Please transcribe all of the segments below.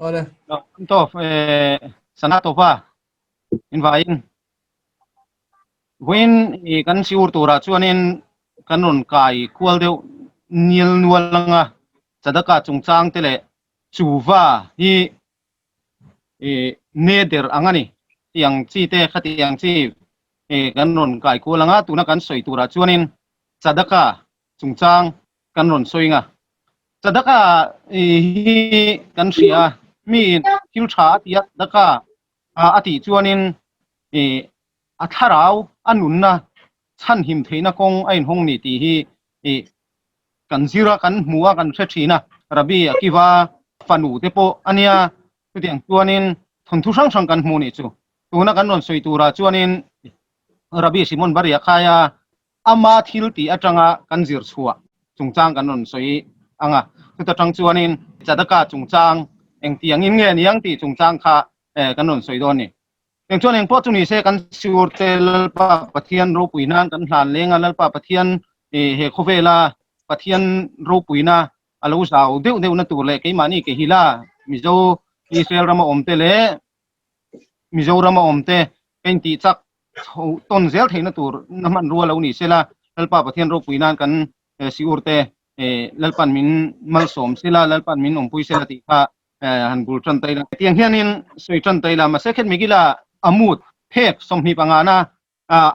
Awle. Tawp sana tawpa invaiin vawiin kan siur turah chuanin kan rawn kai kual deuh nial nual anga Sadaka chungchang te leh chuva hi neder ang a ni tiang chi te khatiang chi kan rawn kai kual anga tuna kan sawi turah chuanin Sadaka chungchang kan rawn sawi nga. Sadaka hi kan hria a, mi thil tha a ti a, sadaka a tih chuanin a thlarau a nunna chhanhim theihna kawng a inhawng ni tih hi kan zir a, kan hmu a, kan hre thin a. Rabbi Akiva fanu te pawh a nia, chutiang chuanin thawnthu hrang hrang kan hmu nih chu. Tuna kan rawn sawi turah chuanin Rabbi Shimon Bar Yochai-a Ama thil tih atanga kan zir chhuah chungchang kan rawn sawi ang a, chuta tang chuanin Tzedakah chungchang engtiangin nge niang tih chungchang kha kan rawn sawi dawn a ni. Eng chuan engpawh chu nise kan siur te Lalpa Pathian ropui nan kan hlan leng a, Lalpa Pathian he khawvela Pathian ropuina a lo zau deuh deuhna tur leh keimahni Kehila Mizo Israel rama awmte leh Mizorama awmte ka intih chak chho tawn zel theihna tur na hmanrua lo ni sela, Lalpa Pathian ropui nan kan siur te Lalpan min malsawm sela, Lalpan min awmpui sela tih kha han bul tan ta ila. Tiang hianin sawi tan ta ila, Masechet Megillah Amud phek 25 na a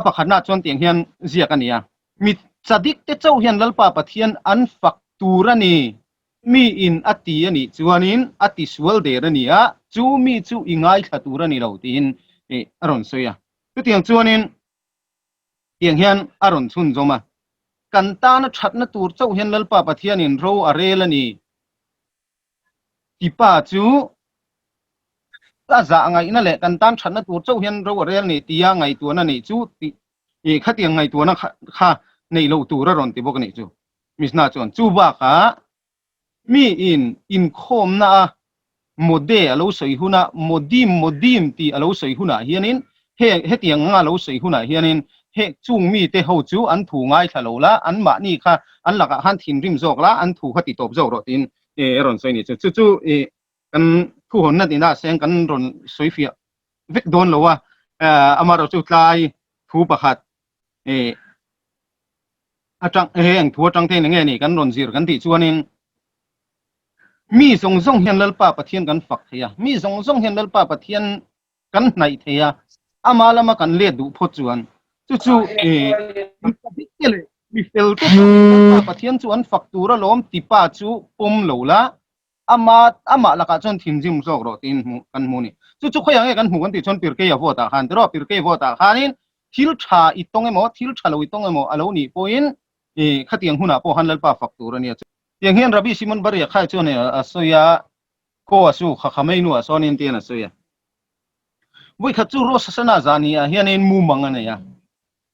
pakhatna chuan tiang hian ziak a ni a. Mi chadik te chauh hian Lalpa Pathian an fak tur a ni. Mi in a ti a nih chuanin a ti sual der a ni a, chu mi chu i ngaithla tur a ni lo tiin a rawn sawi a. Chutiang chuanin tiang hian a rawn chhunzawm a, Kan tana thatna tur chauh hian Lalpa Pathianin ro a rel a ni tipa chu a zah ngaihna leh kan tan thatna tur chauh hian ro a rel ni tia ngaihtuahna neih chu tih khatiang ngaihtuahna kha neih loh tur a rawn ti bawk a nih chu. Mishnah chuan chu bakah miin inkhawmna a Mode a lo sawi huna Modim Modim tih a lo sawi hunah hianin he hetiang anga lo sawi hunah hianin he chung mite ho chu an thu ngaithla lo la, anmahni kha an lakah khan thinrim zawk la, an thu kha ti tawp zawk rawh tiin a rawn sawi a ni. Chu chu kan thuhawnna tina seng kan rawn sawi fiah vek dawn lo a, amaherawhchu tlai thu pakhat atang he eng thu atang te in enge ni kan rawn zir kan tih chuanin mi zawng zawng hian Lalpa Pathian kan fak thei a, mi zawng zawng hian Lalpa Pathian kan hnaih thei a, ama lama kan let duh phawt chuan chu chu mi te leh mi fel te Lalpa Pathian chu an fak tur alawm tipa chu pawm lo la ama amah lakah chuan thinrim zawk rawh tiin hmuh kan hmu a ni. Chu chu khawiah nge kan hmuh kan tih chuan Pirkeia vote ah khan tiraw Pirkei vote ah khanin thil tha i tawng emaw thil tha lo i tawng emaw a lo nih pawhin ih khatiang hunah pawh khan Lalpa fak tur a nia. Tiang hian Rabbi Shimon Bar Yochai chuan a sawi a, Ko a su kha kha mai hnuah sawnin tiin a sawi a. Vawikhat chu Rosh Hashanah zani ah hianin mumang a nei a.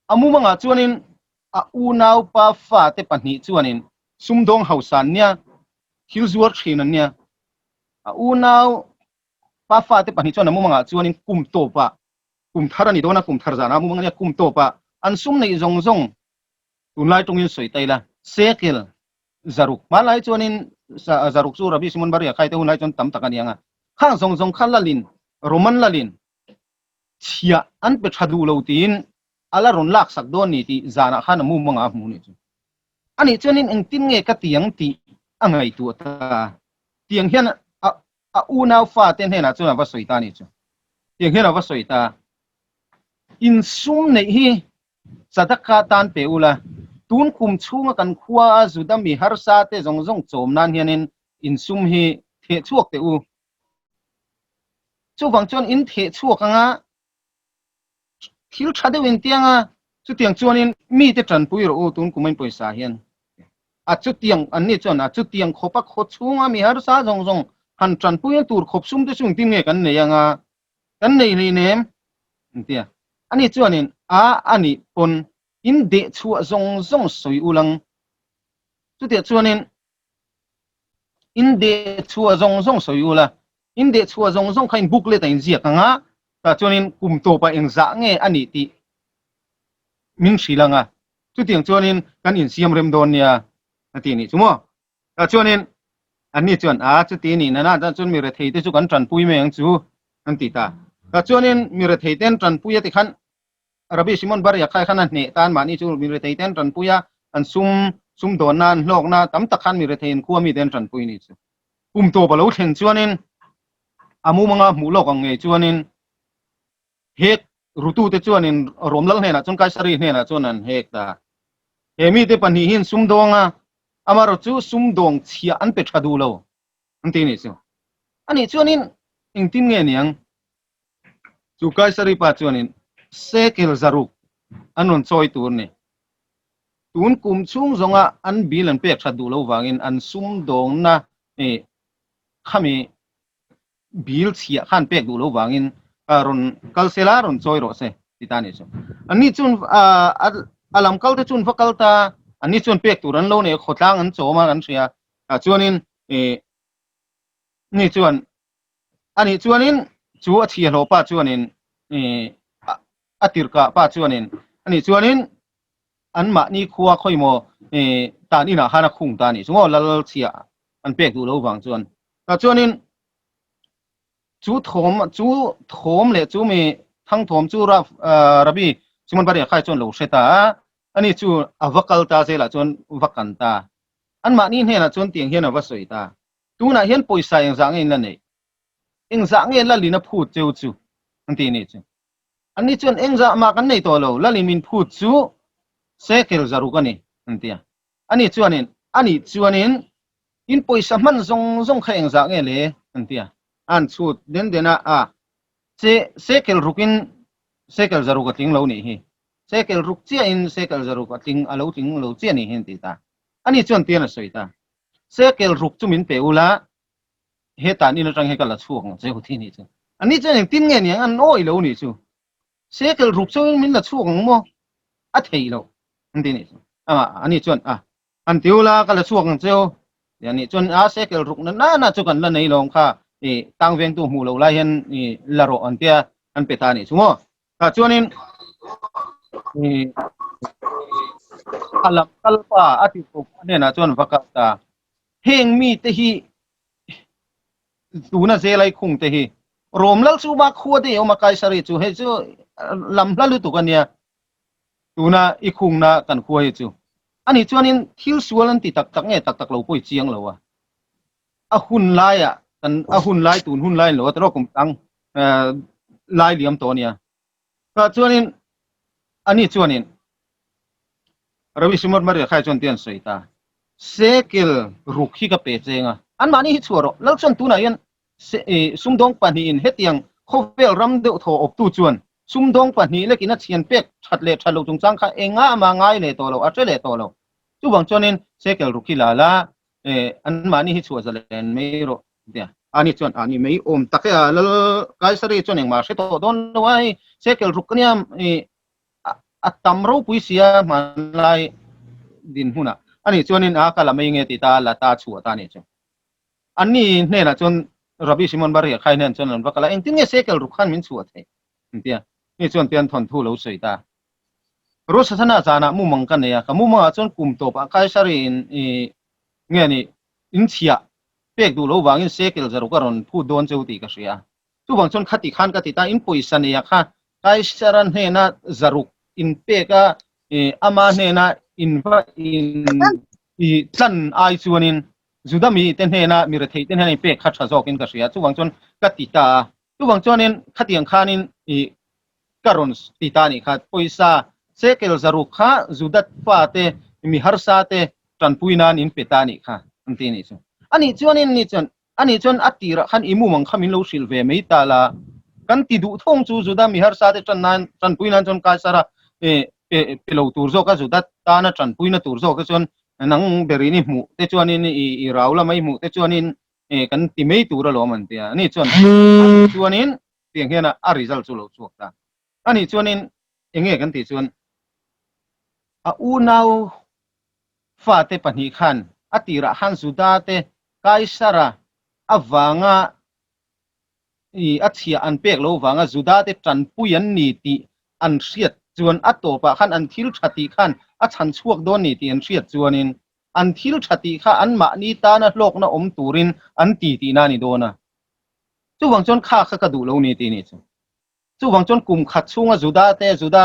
A mumangah chuanin a unaupa fate pahnih chuanin sumdawng hausa an nia, thil zuar thin an nia. A unau pa fate pahnih chuan a mumangah chuanin kum tawpah, kum thar a ni dawn a, kum thar zanah a mumang a nia, kum tawpah an sum neih zawng zawng tunlai tawngin sawi ta ila, shekel zaruk, hmanlai chuanin zaruk chu Rabbi Shimon Bar Yochai te hunlai chuan tam tak a ni ang a, khang zawng zawng kha lalin, Roman lalin chhiah an pe tha duh lo tiin a la rawn laksak dawn ni tih zanah khan a mumangah a hmu nih chu. Anih chuanin engtin nge ka ti ang tih a ngaihtuah ta a. Tiang hian a a unau fate hnenah chuan a va sawi ta anih chu. Tiang hian a va sawi ta a, Insum neih hi Sadaka tan pe ula, tun kum chhunga kan khua a Juda mi harsa te zawng zawng chawm nan hianin insum hi theh chhuak teh u. Chuvang chuan in theh chhuak anga thil tha deuh in tiang a, chutiang chuanin mite tanpui rawh u tun kum in pawisa hian a chutiang an ni chuan a chutiang khawp a khaw chhunga mi harsa zawng zawng han tanpui na tur khawp sum te chu engtin nge kan nei anga kan nei hlei nem an ti a, ani chuanin a anih pawn in deh chhuah zawng zawng sawi ulang chutiah chuanin In deh chhuah zawng zawng sawi ula, in deh chhuah zawng zawng kha in booklet ah in ziak ang a, tah chuanin kum tawpah engzah nge a nih tih min hrilh ang a, chutiang chuanin kan insiam rem dawn nia a ti a nih chu maw. Tah chuanin. Anni chuan, A, chuti nih nana chuan chuan mi rethei te chu kan tanpui mai ang chu, an ti ta. Tah chuanin mi rethei te an tanpui a tikhan Rabbi Shimon Bar Yochai khan a hneh tan mahni chu mi rethei te an tanpui a, an sum, sumdawnna, an hlawkna tam tak khan mi rethei an khua mite an tanpui ni chu. Kum tawp a lo thlen chuanin a mumanga hmuh lawk ang ngei chuanin hek rutute chuanin Rom lal hnenah chuan Kaisari hnenah chuan an hek ta. He mite pahnihin sumdawnga amarawh chu sumdawng chhiah an pe tha duh lo an ti nih chu. Anih chuanin engtin nge niang? Chu Kaisari pa chuanin sekel zaruk an rawn chawi tur ni. Tun kum chhung zawnga an bill an pek that duh lo vangin an sumdawngna khami bill chhiah khan pek duh lo vangin rawn kal se la, rawn chawi rawh se ti ta a nih chu. Anni chuan a lam kal te chuan va kal ta, anni chuan pek tur an lo nei a, khawtlang an chawm a kan hria. Chuanin ni chuan anih chuanin chu a chhiahhlawh pa chuanin a tirhkah pa chuanin anih chuanin anmahni khua khawimaw tan inah khan a khung ta a nih chu maw lal chhiah an pek duh lo vang chuan. Tah chuanin chu thawm chu thawm leh chu mi thang thawm chu Rabbi Simon Bar Yochai chuan lo hre ta a, ani chu a va kal ta zelah chuan va kan ta. Anmahni hnenah chuan tiang hian a va sawi ta. Tunah hian pawisa engzah nge in la neih? Engzah nge Lalin a phut cheu chu? An ti nih chu. Anni chuan engzah mah kan nei tawh lo, Lalin min phut chu sekel zaruk a ni, an ti a. Ani chuanin, Anih chuanin in pawisa hman zawng zawng kha engzah nge le? An ti a. An chhut den den a, A, se, sekel rukin sekel zaruk a tling lo nih hi. Sekel ruk chiahin sekel zaruk a tling, a lo tling lo chiah nih hi, an ti ta. Ani chuan tian a sawi ta. Sekel ruk chu min pe ula, hetah in atang hian ka la chhuak ang che huthi nih chu. Anni chuan engtin nge niang an awih lo nih chu. Sekel ruk chu min la chhuak ang maw? A theih loh an ti nih chu. Ama ani chuan a an ti ula ka la chhuak ang cheu. Ti ani chuan a sekel ruk na na na chu kan la nei lawm kha i tang vengtu hmuh loh lai hian i la rawh an tia an pe ta nih chu maw. Tah chuanin i a lam kal pa a ti tuk a hnenah chuan va kal ta. Heng mite hi tuna zelai khung te hi Rom lal chu ma khua te awm a Kaisari chu hei chu lam hla lutuk ania tuna i khungna kan khua hi chu ani chuanin thil sual an ti tak tak nge tak tak lo pawh i chiang lo a a hun laia kan a hun lai tun hun lai lo a tawh kum tang lai liam tawh ania tah chuanin ani chuanin Ravi Simon Maria khai chuan tian sawi ta. Sekel ruk hi ka pe cheng a. Anmahni hi chhuah rawh. Lal chuan tunah hian sumdawng pahnihin hetiang khawvel ram deuh thaw awptu chuan sumdawng pahnih lekin a chhian pek that leh that lo chungchang kha engah amah ngai leh tawh lo, a hre leh tawh lo. Chuvang chuanin sekel ruk hi la la, anmahni hi chhuah zalen mai rawh tia. Ani chuan, Ani mai awm tak e a, Lal Kaisari chuan engmah a hre tawh dawn lo a, hei sekel ruk ania a tam ropui sia hmanlai dinhmunah ani chuanin a ka la mai nge ti ta la ta chhuah ta anih chu. Anni hnenah chuan Rabbi Shimon Bar Yochai hnen chuan an va kal a, engtin nge sekel ruk khan min chhuah theih? an ti a. Ni chuan tian thawnthu lo sawi ta. Rosh Hashanah zanah mumang ka nei a, ka mumangah chuan kum tawpah Kaisari in i nge ni inchhiah pek duh lo vangin sekel zaruk a rawn phut dawn cheu tih ka hria a. Chuvang chuan khati khan ka ti ta, in pawisa neia kha Kaisara hnena zaruk in pek a, ama hnena in va in i tlan ai chuanin Juda mite hnena mi retheih te hnena in pek kha tha zawkin ka hria. Chuvang chuan ka ti ta a. Chuvang chuanin khatiang khanin i ka rawn ti ta anih kha. Pawisa sekel zaruk kha Juda fate mi harsa te tanpui nan in pe ta anih kha an ti anih chu. Anih chuanin ni chuan Ani chuan a tirah khan i mumang kha min lo hrilh ve mai ta la. Kan ti duh thawng chu Juda mi harsa te tan nan tanpui nan chuan Kaisara pe pe lo tur zawk a, Juda tana tanpuina tur zawk te chuan nang berin i hmuh te chuanin i rau lama i hmuh te chuanin kan ti mai tur alawm an ti a. Ani chuan ani chuanin tiang hian a result chu lo chhuak ta. Ani chuanin enge kan tih chuan a unau fate pahnih khan a tirah khan Juda te Kaisara avanga i a chhiah an pek lo vanga Juda te tanpui an ni tih an hriat chuan a tawpah khan an thil tha tih khan a chhan chhuak dawn ni tih an hriat chuanin. an thil tha tih kha anmahni tana hlawkna awm turin an ti tihna a ni dawn a. Chuvang chuan kha kha ka duh lo ni tih a nih chu. Chuvang chuan kum khat chhunga Juda te, Juda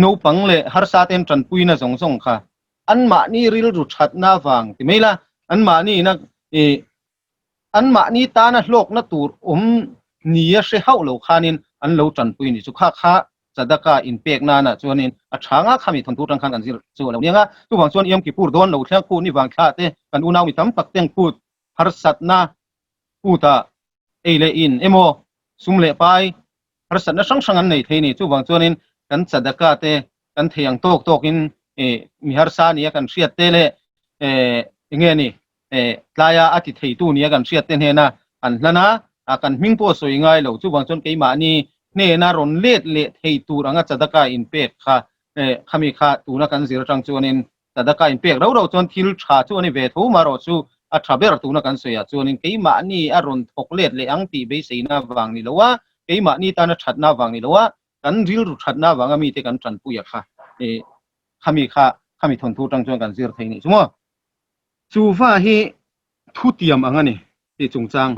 naupang leh harsa ten tanpuina zawng zawng kha anmahni rilru thatna vang ti mai la, anmahni ina anmahni tana hlawkna tur awm nia hre hauh lo khanin an lo tanpui ni chu kha kha Tzedakah inpek nana chuanin a tha nga khami thawnthu atang khan kan zir chu a lo niang a. Chuvang chuan Yom Kippur dawn lo thleng khu ni vang thlah te kan unau mi tam tak ten kut harsatna kutah ei leh in emaw sum leh pai harsatna hrang hrang an nei thei a ni. Chuvang chuanin kan tzedakah te kan thei ang tawk tawkin mi harsa nia kan hriat te leh enge ni tlaia a ti theitu nia kan hriat te hnena an hlan a, kan hming pawh sawi ngai lo. Chuvang chuan keimahni hnena rawn let leh thei tur anga tzedakah inpek kha khami kha tuna kan zir atang chuanin tzedakah inpek rau rau chuan thil tha chu a ni ve tho marawh chu a tha ber tuna kan sawiah chuanin keimahni a rawn thawk let leh ang tih beiseina vang ni lo a, keimahni tana thatna vang ni lo a, kan rilru thatna vanga mite kan tanpuia kha khami kha khami thawnthu atang chuan kan zir thei nih chu maw. Chuva hi thutiam ang a ni tih chungchang.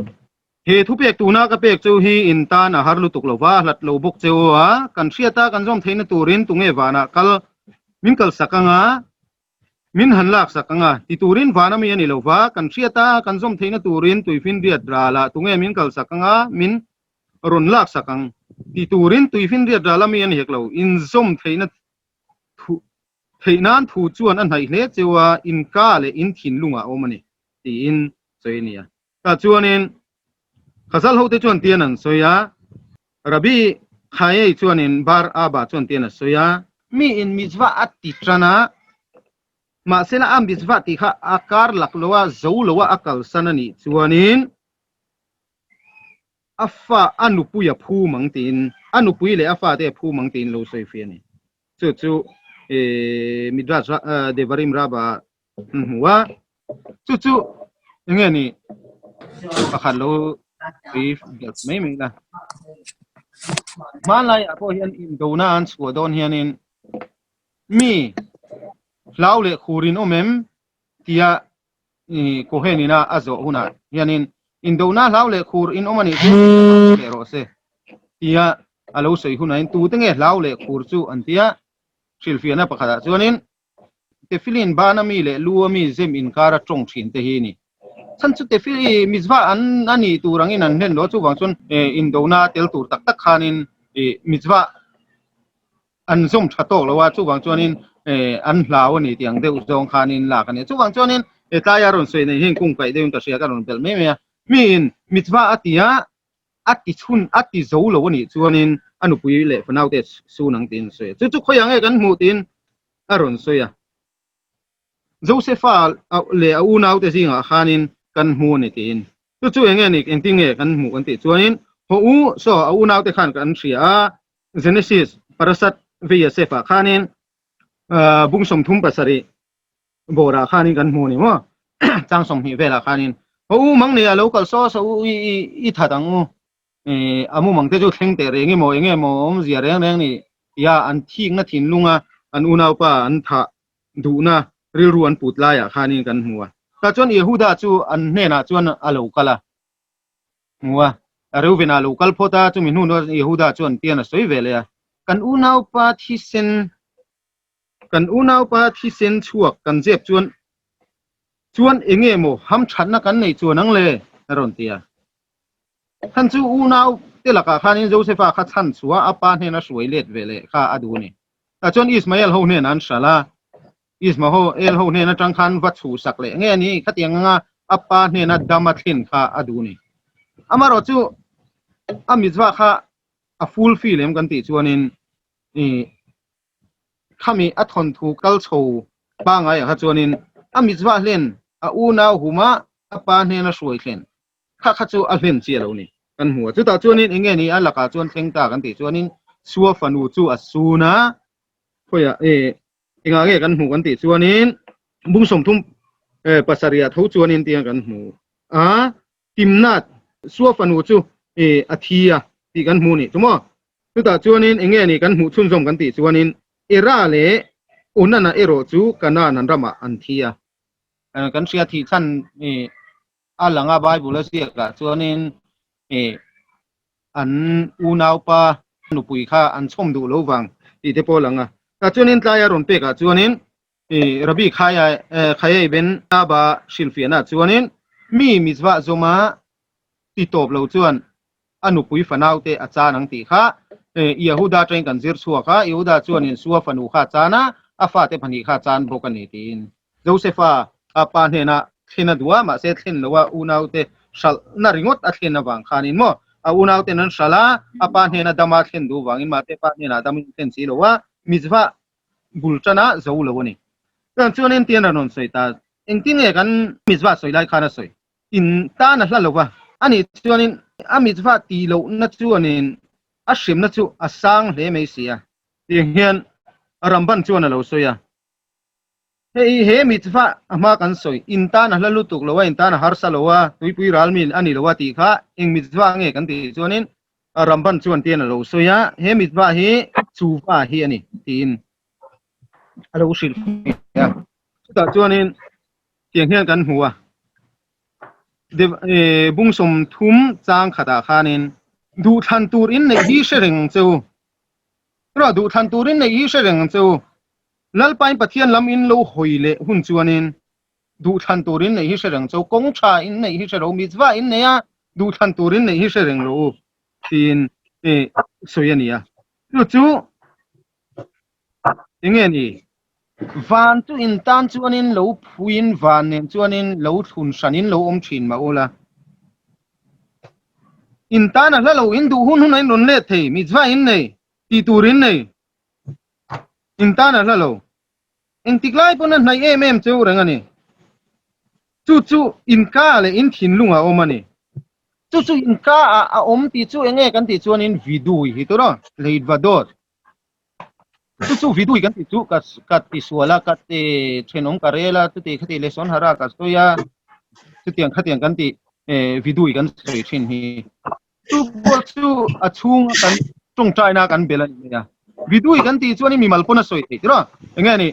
He thupek tuna ka pek chu hi in tan a har lutuk lo va, hlat lo bawk che u a, kan hriat a kan zawm theihna turin tunge vanah kal min kalsak anga min han laksak anga ti turin vana mi a ni lo va, kan hriat a kan zawm theihna turin tuifinriat ralah tunge min kalsak anga min rawn laksak ang ti turin tuifinriat rala mi a ni hek lo, inzawm theihna thu theih nan thu chuan a hnaih hle cheu a, in ka leh in thinlungah a awm a ni, tiin sawi a ni a. Tah chuanin Khazal hote chuan tian an sawi a, Rabbi Khayei chuanin Bar Abba chuan tian a sawi a. Mi in mitzvah a ti tan a, mahsela a mitzvah tih kha a kar lak lo a, zo lo a a kalsan a nih chuanin a fa a nupui a phum ang tiin a nupui leh a fate a phum ang tiin lo sawi fih a ni. Chu chu Midrash Devarim Rabbah an hmu a, chu chu enge ni pakhat lo sawi belh mai mai la. Hmanlaiah pawh hian indona an chhuah dawn hianin mi hlau leh khur in awm em tia Cohen ina a zawh hunah hianin indona hlau leh khur in awm a nih chu leh rawh se tia a lo sawi hunah in tute nge hlau leh khur chu an tia hrilhfiahna pakhatah chuanin Tefilin bana mi leh lu a mi zem inkara tawng thin te hi a ni. Chhan chu Tefili mitzvah an a nih tur angin an hlen lo a, chuvang chuan indona tel tur tak tak khanin mitzvah an zawm tha tawk lo a, chuvang chuanin an hlau a ni tih ang deuh zawng khanin lak a ni. Chuvang chuanin tlaia rawn sawi nei hian kung kaih deuhin ka hria ka rawn belh mai mai a. Miin mitzvah a ti a, a ti chhun a ti zo lo a nih chuanin a nupui leh fanaute sun ang tiin a sawi a. Chu chu khawiah nge kan hmuh tiin a rawn sawi a. Josefa leh a unaute zingah khanin kan hmu a ni tiin. Chu chu eng nge ni engtin nge kan hmuh kan tih chuanin haw u saw a unaute khan kan hria a, Genesis parasat Veyasef ah khanin bung 37 bawrah khanin kan hmu a ni maw chang 20 velah khanin haw u mang nei a lo kal saw saw u i that ang u a mumang te chu thleng teh reng emaw eng emaw awmzia reng reng ni tia an thikna thinlunga an unaupa an thah duhna rilru an put laiah khanin kan hmu a. Tah chuan Yehuda chu an hnenah chuan a lo kal a, hmu a, Reuven-a a lo kal phawt a, chumi hnu chuan Yehuda chuan tian a sawi ve leh a, Kan unaupa thisen, kan unaupa thisen chhuak kan zep chuan chuan eng nge maw hamthatna kan nei chuan ang le? a rawn ti a. Khan chu unau te lakah khanin Josefa kha chhan chhuah a pa hnena hruai let ve leh kha a duh a ni. Tah chuan Ismael ho hnenah an hralh a, Ismael ho hnen atang khan va chhuhsak leh nge a ni, khatiang anga a pa hnena dam a thlen kha a duh a ni. Amaherawh chu a mitzvah kha a fulfill em kan tih chuanin khami a thawnthu kal chho pangaiah kha chuanin a mitzvah hlen a unau huma a pa hnena hruai thlen kha kha chu a hlen chi a lo ni kan hmu a. Chutah chuanin eng nge ni a lakah chuan thleng ta kan tih chuanin Sua fanu chu a sun a, khawiah e engah nge kan hmuh kan tih chuanin bung 30 pasarihah tho chuanin tiang kan hmu a, Timnath Sua fanu chu e a thi a tih kan hmu ni chu maw. Chutah chuanin eng nge ni kan hmuh chhunzawm kan tih chuanin Era leh. Onana erawh chu Kanaan an ramah an thi a. Kan hria thih chhan a lang a, Bible a ziakah chuanin an unaupa nupui kha an chhawm duh lo vang tih te pawh a lang a. Tah chuanin tlaia rawn pekah chuanin Rabbi Khayai ben Abba hrilhfiahnaah chuanin mi mitzvah zawma ti tawp lo chuan a nupui fanaute a chan ang tih kha Yehuda atangin kan zir chhuak a, Yehuda chuanin Sua fanu kha a chan a, a fate pahnih kha a chan bawk a ni tiin Josefa a pa hnenah thlen a duh a, mahse thlen loa unaute hralhna ringawt a thlen avang khanin maw a unauten an hralh a, a pa hnena dama thlen duh vangin mahse pa hnenah damin thlen si lo a, mitzvah bul tan a zo lo a ni. Chuan chuanin tian a rawn sawi ta, engtin nge kan mitzvah sawi lai khan a sawi? In tan a hla lo va, ani chuanin a mitzvah tih lohna chuanin a hremna chu a sang hle mai si a. Tiang hian Ramban chuan a lo sawi a, Hei he mitzvah a hma kan sawi, in tan a hla lutuk lo a, in tan a harsa lo a, tuipui ral mi a ni lo a tih kha eng mitzvah nge kan tih chuanin Ramban chuan tian a lo sawi a, he mitzvah hi chuva hi a ni tiin a lo hrilh a. Chutah chuanin tiang hian kan hmu a, bung 30 chang khatah khanin duhthlan tur in neih hi hre reng ang che u. Erawh duhthlan tur in neih hi hre reng ang che u. Lalpain Pathian lam in lo hawi leh hun chuanin duhthlan tur in neih hi hre reng che u, kawng tha in neih hi hre ro, mitzvah in nei a, duhthlan tur in neih hi hre reng rawh u tiin sawi a ni a. Chu chu enge ni? Van chu in tan chuanin lo phuin van nen chuanin lo thlun hranin lo awm thin mah ula. In tan a hla lo, in duh hun hun a in rawn let thei, mitzvah in nei, tih tur in nei. In tan a hla lo. Engtik lai pawn a hnaih em em cheu reng a ni. Chu chu in ka leh in thinlung a awm a ni. Chu chu in ka ah a awm tih chu enge kan tih chuanin vidui hi tur aw, leitvadawt. Chu chu vidui kan tih chu ka ka ti sual a, ka ti thenawm ka rel a, chuti khati leh sawn hara ka sawi a, chutiang khatiang kan tih vidui kan sawi thin hi. Chu pawh chu a chhung a kan tawngtaina kan bel a ni mai a. Vidui kan tih chuan mimal pawn a sawi theih tir a, enge ni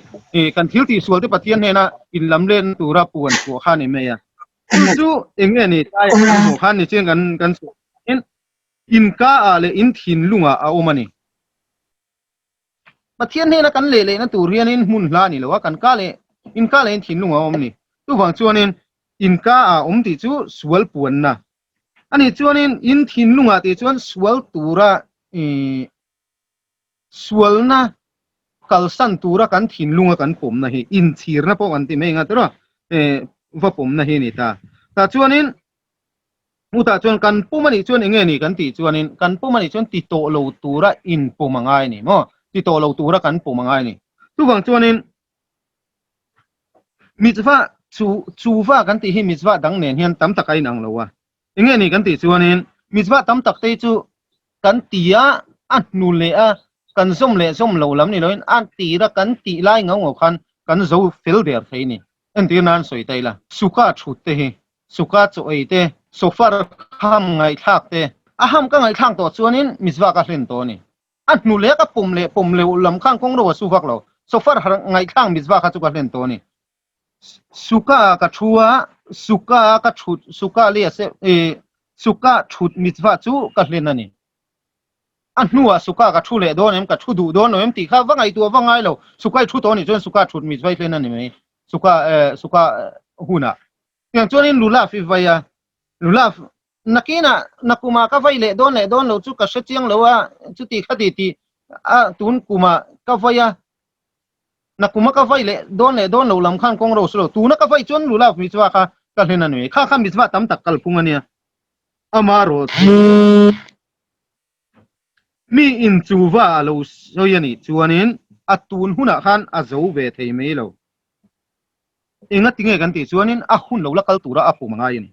kan thil tih sual te Pathian hnena inlam len tura puan chhuah kha a ni mai a. Chu chu enge ni tlai ah kan hmuh khan ni chian kan kan sawi in inka ah leh in thinlungah a awm a ni. Pathian hnena kan leh lehna tur hianin hmun hla a ni lo a, kan ka leh inka leh in thinlungah a awm a ni. Chuvang chuanin inka ah awm tih chu sual puanna a nih chuanin in thinlungah tih chuan sual tura ih sualna kalsan tura kan thinlunga kan pawmna hi inchhirna pawh kan ti mai ang a tiraw eh va pawmna hi a ni ta. Tah chuanin Hmutah chuan kan pum a nih chuan enge ni kan tih chuanin kan pum a nih chuan ti tawh lo tura inpum a ngai a ni maw? Ti tawh lo tura kan pum a ngai a ni. Chuvang chuanin mitzvah chu chuva kan tih hi mitzvah dang nen hian tam tak a inang lo a. Enge ni kan tih chuanin mitzvah tam tak te hi chu kan ti a, a hnu leh a, kan zawm leh zawm lo lam ni loin a tira kan tih lai ngau ngau khan kan zo fel der thei a ni. Entir nan sawi ta ila, suka thut te hi Suka chaw ei te, sofar ham ngaihthlak te, a ham ka ngaihthlak tawh chuanin mitzvah ka hlen tawh a ni. A hnu leh ka pawm leh pawm leuh lam khan kawng ro a su vak lo. Sofar har ngaihthlak mitzvah kha chu ka hlen tawh a ni. Suka ka thu a, suka ka thut, suka leh a se, eh, suka thut mitzvah chu ka hlen a ni. A hnuah suka ka thu leh dawn em, ka thu duh dawn lo em tih kha va ngaihtuah va ngai lo. Suka i thu tawh a nih chuan suka thut mitzvah i hlen a ni mai. Suka, eh, suka hunah. Tiang chuanin lulaf i vai a, lulaf nakinah nakumah ka vai leh dawn leh dawn lo chu ka hre chiang lo a, chuti khati tih a tun kumah ka vai a, nakuma ka vai leh dawn leh dawn lo lam khan kawng ro si lo, tuna ka vai chuan lulaf mitzvah kha ka hlen a ni mai, kha kha mitzvah tam tak kalphung a nia, ama rawh chu mi in chuva a lo sawi a nih chuanin a tun hunah khan a zo ve thei mai lo. Enga tinge kan tih chuanin a hun lo la kal tura a pum a ngai a ni.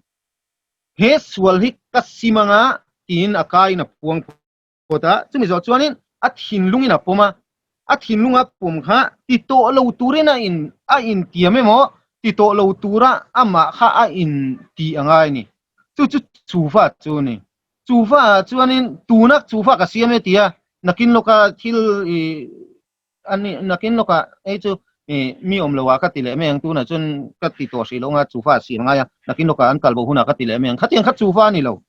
He sual hi ka sim anga tiin a kaiin a puang phawt a, chumi zawh chuanin a thinlungin a pawm a, a thinlunga pawm kha ti tawh lo turin a in a intiam emaw ti tawh lo tura amah kha a in ti a ngai a ni. Chu chu chuva chu a ni. Chuva ah chuanin tuna chuva ka siam e tia nakin lawka thil i. Ani nakin lawkah hei chu mi awm lo ah ka ti leh mai ang tunah chuan ka ti tawh hrih lo anga chuva a siam ngai a, nakin lawkah an kal bo hunah ka ti leh mai ang. Khatiang kha chuva a ni lo.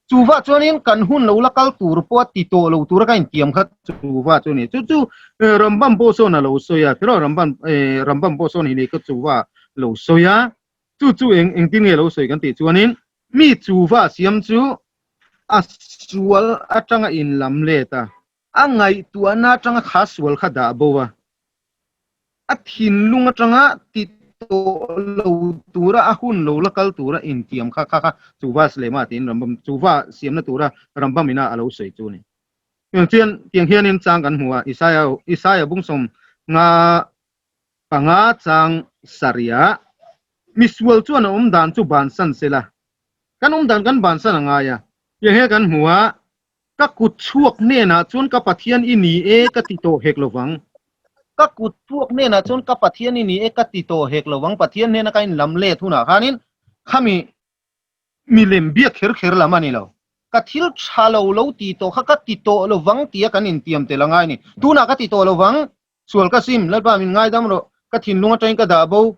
Chuva chuanin kan hun lo la kal tur pawh a ti tawh lo tura ka intiam kha chuva chu a ni. Chu chu Rambam pawh sawn a lo sawi a, tiraw Rambam Rambam pawh sawn hi nei kha chuva lo sawi a, chu chu eng engtin nge lo sawi kan tih chuanin mi chuva siam chu a sual atanga inlam let a, A ngaihtuahna atanga kha sual kha dah bo a, a thinlung atanga ti tawh lo tura a hun lo la kal tura intiam kha kha kha chuva Slema tiin Rambam chuva siamna tura Rambam ina a lo sawi chu a ni. Tiang chuan tiang hianin chang kan hmu a, Isaia Isaia bungsawm nga panga chang sarih misual chuan a awm dan chu bansan sela, kan awm dan kan bansan a ngai a, tiang hian kan hmu a, Ka kut chhuak hnenah chuan ka Pathian i ni e ka ti tawh hek lo vang. Ka kut chhuak hnenah chuan ka Pathian i ni e ka ti tawh hek lo vang. Pathian hnena ka inlam let hunah khanin khami milem biak kher kher lam a ni lo. Ka thil tha lo lo ti tawh kha ka ti tawh lo vang tia kan intiam tel a ngai a ni. Tunah ka ti tawh lo vang, sual ka sim, Lalpa min ngaidam rawh, ka thinlung atangin ka dah bo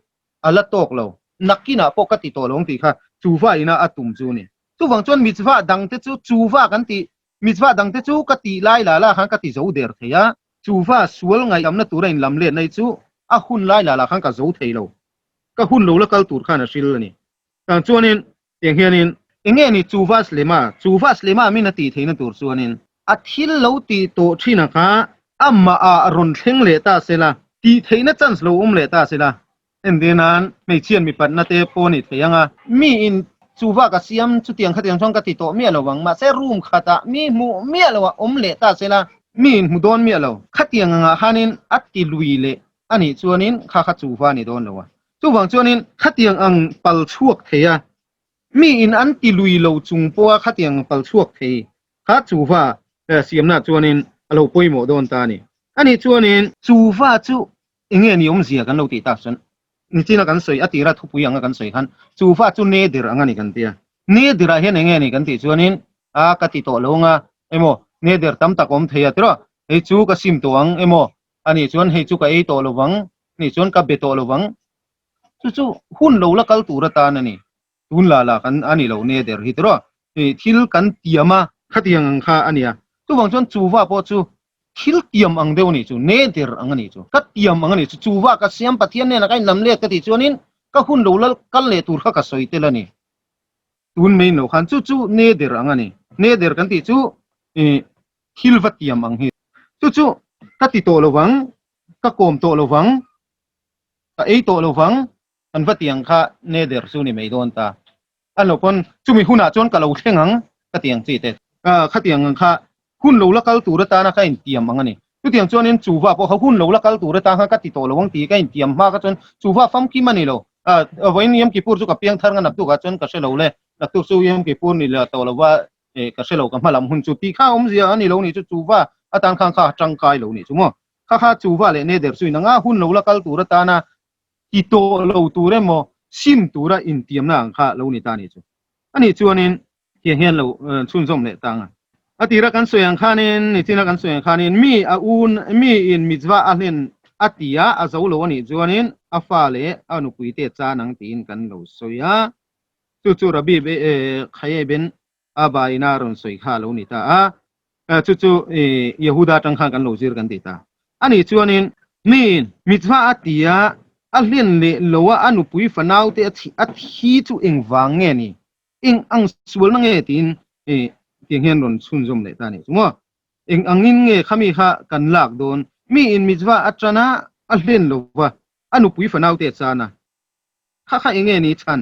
a la tawk lo. Nakinah pawh ka ti tawh lo ang tih kha chuva ina a tum chu a ni. Chuvang chuan mitzvah dangte chu chuva kan tih, mitzvah dangte chu ka tih lai la la khan ka ti zo der thei a, chuva sual ngaihdamna tura inlam letna hi chu a hun lai la la khan ka zo thei lo, ka hun lo la kal tur khan a hril a ni. Tang chuanin tiang hianin. Enge ni chuva slema, chuva slema min a tih theihna tur chuanin a thil lo tih tawh thin a kha amah ah rawn thleng leh ta sela, tih theihna chance lo awm leh ta sela, Entir nan, hmeichhian mipatna te pawh ni thei ang a. Mi in chu vak a siam chutiang khatiang chuan ka ti tawh miah lo ang. Mahse room khatah mi hmuh miah lo ah awm leh ta sela, mi in hmu dawn miah lo. Khatiang angah khanin a ti lui leh a nih chuanin kha kha chu va ni dawn lo a. Chuvang chuanin khatiang ang pal chhuak thei a, mi in an ti lui lo chung pawha khatiang ang pal chhuak thei kha chu va siamna chuanin a lo pawimawh dawn ta a ni. A nih chuanin chu va chu Enge ni awmzia kan lo tih tak chuan nichina kan sawi a tira thupui anga kan sawi khan chufa chu nedir ang a ni kan ti a. Nedir ah hian enge ni kan tih chuanin a ka ti tawh lo anga emaw nedir tam tak awm thei a tiraw hei chu ka sim tawh ang emaw anih chuan hei chu ka ei tawh lovang anih chuan ka be tawh lovang chu chu hun lo la kal tur atan a ni. Tun la la kan a ni lo neder hi tiraw thil kan tiam a. Khatiang ang kha a nia. Chuvang chuan chuva pawh chu thil tiam ang deuh a nih chu, neder ang a nih chu. Ka tiam ang a nih chu, chuva ka siam Pathian hnenah ka inlam let ka tih chuanin ka hun lo lal kal leh tur kha ka sawi tel a ni. Tun mai in lo khan chu chu neder ang a ni. Neder kan tih chu thil va tiam ang hi. Chu chu ka ti tawh lovang, ka kawm tawh lovang, ka ei tawh lovang, Kan va tiang kha neder chu ni mai dawn ta. A lo pawn chumi hunah chuan ka lo thleng ang ka tiang chi te. Khatiang ang kha hun lo la kal tur atana ka intiam ang a ni. Chutiang chuanin chuva pawh kha hun lo la kal tur atan khan ka ti tawh lo ang tih ka intiam hma kha chuan chuva famkim a ni lo. Vawiin Yom Kippur chu ka piang thar nga naktukah chuan ka hre lo le. Naktuk chu Yom Kippur ni la tawh lo va ka hre lo ka hma lam hun chu tih kha awmzia a ni lo ni chu chuva atan khan kha tangkai lo ni chu maw. Kha kha chuva leh neder chu inang a hun lo la kal tur atana ti tawh lo tur emaw sim tura intiamna ang kha lo ni ta a nih chu. A nih chuanin tiang hian lo chhunzawm leh ta ang a. A tira kan sawi ang khanin, nichina kan sawi ang khanin mi a un, mi in mitzvah a hlen a ti a, a zo lo a nih chuanin a fa leh a nupui te chan ang tiin kan lo sawi a. Chu chu Rabbi Chaye ben Abba ina rawn sawi kha a lo ni ta a. Chu chu Yehuda atang khan kan lo zir kan ti ta. A nih chuanin miin mitzvah a ti a, a hlen leh lo a, a nupui fanaute a a thi chu engvang nge ni? Eng ang sualna nge tiin tiang hian rawn chhunzawm leh ta a nih chu maw? Eng angin nge khami kha kan lak dawn? Miin mitzvah a tan a, a hlen lo va, a nupui fanaute a chan a. Kha kha eng nge ni chhan?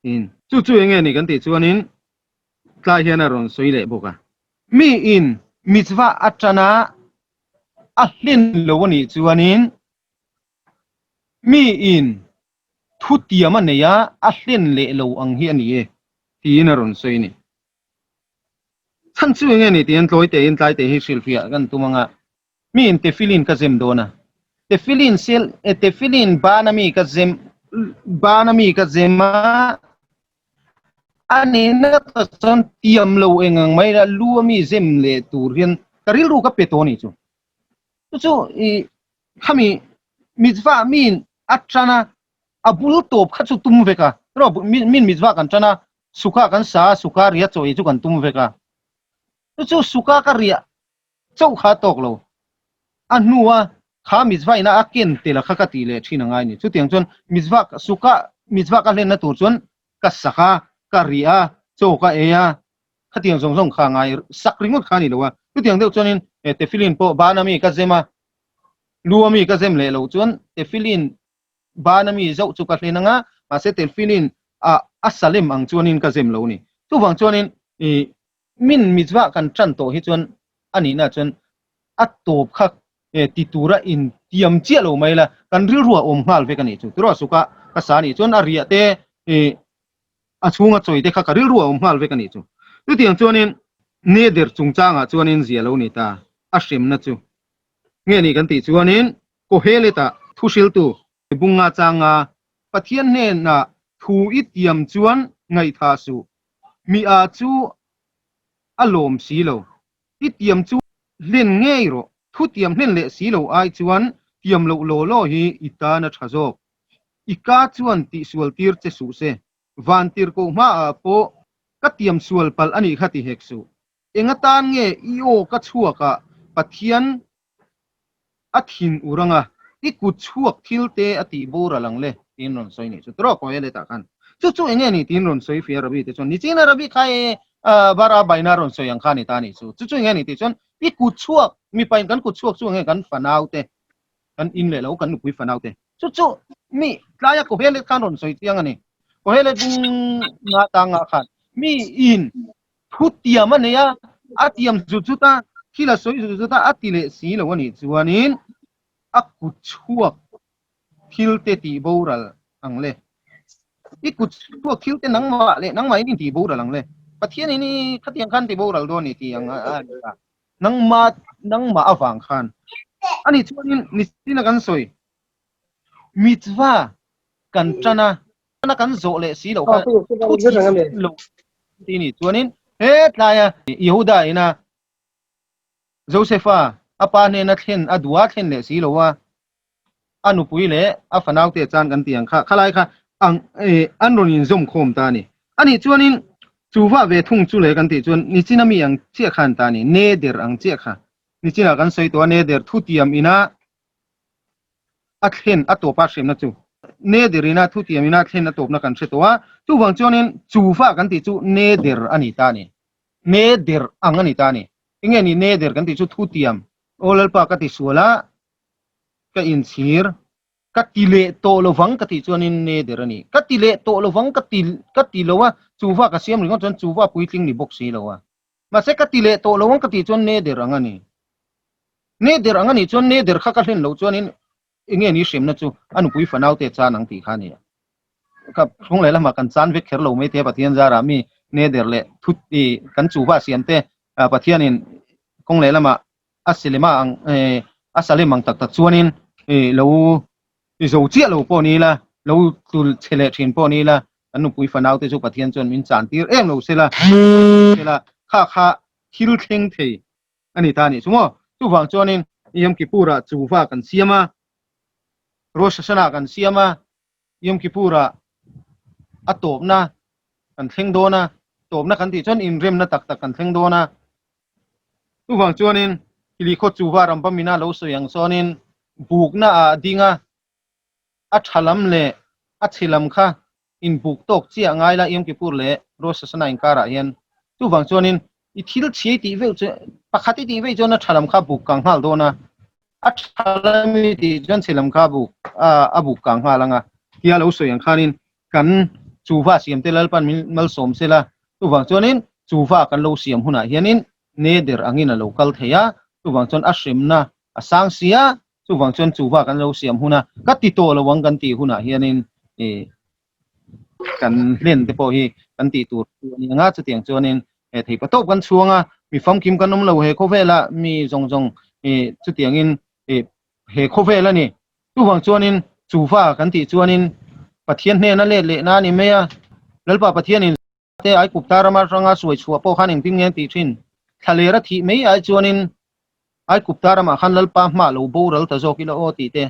Tiin. Chu chu eng nge ni kan tih chuanin tlai hian a rawn sawi leh bawk a. Mi in mitzvah atana a hlen lo a nih chuanin mi in thutiam a nei a, a hlen leh lo ang hi a ni e tiin a rawn sawi a ni. Chhan chu eng nge ni tiin tlawi tein tlai te hi hrilhfiah kan tum ang a. Mi in tefillin ka zem dawn a, tefillin sel tefillin bana mi ka zem bana mi ka zem a, a nihna tak chuan tiam lo eng ang mai la lu a mi zem leh tur hian ka rilru ka pe tawh a nih chu. Chu chu i khami mitzvah miin a tan a, a bul tawp kha chu tum vek a. Min mitzvah kan tan a, sukkah kan sa a, sukkah riah chaw ei chu kan tum vek a. Chu chu sukkah ka riah chauh kha a tawk lo. A hnua kha mitzvah ina a ken tel a kha ka tih leh thin a ngai ni. Chutiang chuan mitzvah sukkah mitzvah ka hlenna tur chuan ka sak a, ka riah a, chaw ka ei a, khatiang zawng zawng kha a ngai sak ringawt kha a ni lo a. Chutiang deuh chuanin tefillin pawh bana mi ka zem a, lu a mi ka zem leh loh chuan tefillin bana mi zauh chu ka hlen anga, mahse tefillin a a salem ang chuanin ka zem lo a ni. Chuvang chuanin ih min mitzvah kan tan tawh hi chuan a nihna chuan a tawp kha ti tura intiam chiah lo mai la, kan rilru a awm nghal vek a nih chu. Tiraw suka ka sa nih chuan a riah te ih a chhunga chawi te kha ka rilru a awm nghal vek a nih chu. Chutiang chuanin neder chungchangah chuanin zia lo ni ta a hremna chu nge ni kan tih chuanin Kohelet-ah thu hriltu Bunga changa Pathian hnenah thu i tiam chuan ngaihthah suh, mi a chu a lawm si lo. I tiam chu hlen ngei rawh, thu tiam hlen leh si lo ai chuan tiam loh law law hi i tan a tha zawk. I ka chuan tihsual tir che suh se, van tirhkoh hmaah pawh ka tiam sual palh a nih kha ti hek suh. Eng atan nge i aw ka chhuakah Pathian a thin ur anga i kut chhuak thil te a tih boral ang le tiin rawn sawi nih chu tawk hawi a letah khan chu chu enge ni tiin rawn sawi fia Rabbi te chuan nichina Rabbi kha e bar a baina rawn sawi ang kha ni ta nih chu chu chu enge ni tih chuan i kut chhuak mipa in kan kut chhuak chu enge kan fanau te kan in leh lo kan nupui fanau te chu chu mi tlaia Kohelet khan rawn sawi chiang a ni Kohelet bung nga ta nga khan mi in Thu tiam a nei a, a tiam zut zut a, thil a sawi zut zut a, a ti leh si lo a nih chuanin a kut chhuak thil te tih boral ang le. I kut chhuak thil te nangmah leh nangmah in intih boral ang le. Pathian in i khatiang khan ti boral dawn ni tih ang a ni ta. Nangmah nangmah avang khan. A nih chuanin nichina kan sawi mitzvah kan tan a, na kan zawh leh si loh kha thu lo ti ni chuanin he tlaia Yehuda ina Josefa a pa hnena thlen a duha thlen leh si lo a a nupui leh a fanau te chan kan ti ang kha khalai kha ang an rawn inzawm khawm ta ni ani chuanin chuva ve thung chu le kan tih chuan nichina mi ang chiah khan ta ni neder ang chiah kha nichina kan sawi tawh a neder thu tiam ina a thlen a tawpa hremna chu neder ina thutiam ina thlen a tawpna kan hre tawh a, chuvang chuanin chuva kan tih chu neder a ni ta a ni. Neder ang a ni ta a ni. Enge ni neder kan tih chu thutiam. Aw Lalpa ka ti sual a, ka inchhir, ka ti leh tawh lovang ka tih chuanin neder a ni. Ka ti leh tawh lovang ka ti ka ti lo a, chuva ka siam ringawt chuan chuva puitling ni bawk si lo a. Mahse ka ti leh tawh lovang ka tih chuan neder ang a ni. Neder ang a nih chuan neder kha ka hlen loh chuanin enge ni hremna chu a nupui fanau te chan ang tih kha a ni a. Ka hrung leh lamah kan chan vek kher lo mai te Pathian zarah mi neder leh thu i kan chuhva siam te Pathianin kawng leh lamah a silema ang a salem ang tak tak chuanin i lo i zo chiah lo pawh ni ila lo tul chhe leh thin pawh ni ila kan nupui fanau te chu Pathian chuan min chan tir em lo sela sela kha kha thil thleng thei a ni ta a nih chu maw. Chuvang chuanin Yom Kippur-ah chuva kan siam a, Rosh Hashanah kan siam a, Yom Kippur-ah a tawpna kan thleng dawn a, tawpna kan tih chuan inremna tak tak kan thleng dawn a. Chuvang chuanin Hilikhaw chuva Rambam-ina lo sawi ang sawnin bukna ah ding a, a tha lam leh a chhe lam kha inbuk tawk chiah ngai la Yom Kippur leh Rosh Hashanah inkarah hian. Chuvang chuanin i thil chhiai tih veuh chu pakhat i tih vei chuan a tha lam kha buk kang nghal dawn a, a tha lam i tih chuan chhe lam kha buk a buk kang nghal ang a. Tia lo sawi ang khanin kan chuva siam te Lalpan min malsawm se la, chuvang chuanin chuva kan lo siam hunah hianin neder angin a lo kal thei a, chuvang chuan a hremna a sang si a, chuvang chuan chuva kan lo siam huna ka ti tawh lo ang kan tih hunah hianin ih kan hlen te pawh hi kan tih tur chu a ni ang a, chutiang chuanin he thei patawp kan chhuang a, mi famkim kan awm lo he khawvela mi zawng zawng ih chutiangin ih he khawvel a ni. Chuvang chuanin chuva kan tih chuanin Pathian hnena let lehna a ni mai a, Lalpa Pathianin te Aigupta rama atanga suai chhuah pawh khan engtin nge an tih thin? Thlalera thih mai ai chuanin. Aigupta ramah khan Lalpa hmah lo boral ta zawk ila aw tih te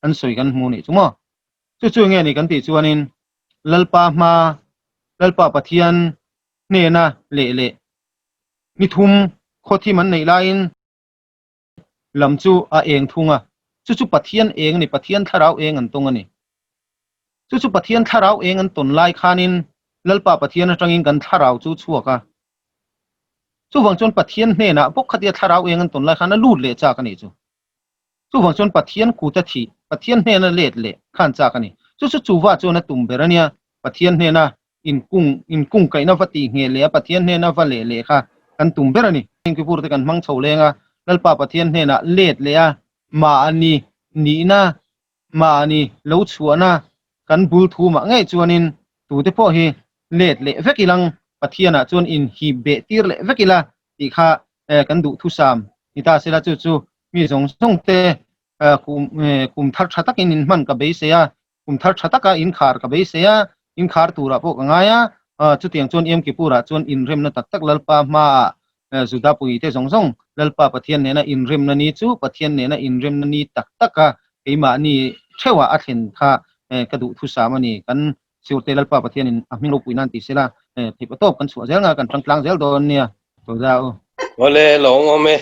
an sawi kan hmu nih chu maw. Chu chu nge ni kan tih chuanin Lalpa hma, Lalpa Pathian hnena leh leh ni thum khawthim an neih laiin lam chu a eng thung a, chu chu Pathian eng a ni, Pathian thlarau eng an tawng a ni. Chu chu Pathian thlarau eng an tawn lai khanin Lalpa Pathian atangin kan thlarau chu chhuak a. Chuvang chuan Pathian hnenah bawk khatia thlarau eng an tawn lai khan a lut leh chak a nih chu. Chuvang chuan Pathian kuta thih, Pathian hnena let leh khan chak a ni. Chu chu chuva chuan a tum ber a nia, Pathian hnena inkung inkungkaihna va tih ngheh leh a Pathian hnena va leh leh kha kan tum ber a ni. Kipur te kan hmang chho leng a, Lalpa Pathian hnenah let leh a, mahni nihna, mahni lo chhuahna kan bul thu mah ngei chuanin tute pawh hi let leh vek ilang Pathianah chuan inhip beh tir leh vek ila tih kha kan duhthusam ni ta sela chu chu mi zawng zawng te kum kum thar tha takin in hman ka beisei a, kum thar tha taka inkhar ka beisei a, inkhar turah pawh ka ngai a, chutiang chuan Yom Kippur-ah chuan inremna tak tak Lalpa hmaah Juda puite zawng zawng Lalpa Pathian nena inremna ni chu Pathian nena inremna ni tak taka keimahni theuhah a thlen kha ka duhthusam a ni. Kan Siurte Lalpa Pathianin a hming ropui nan ti sela theih patawp kan chhuah zel nga kan tangtlang zel dawn nia. Tawza u. Awle, lo awm awm e.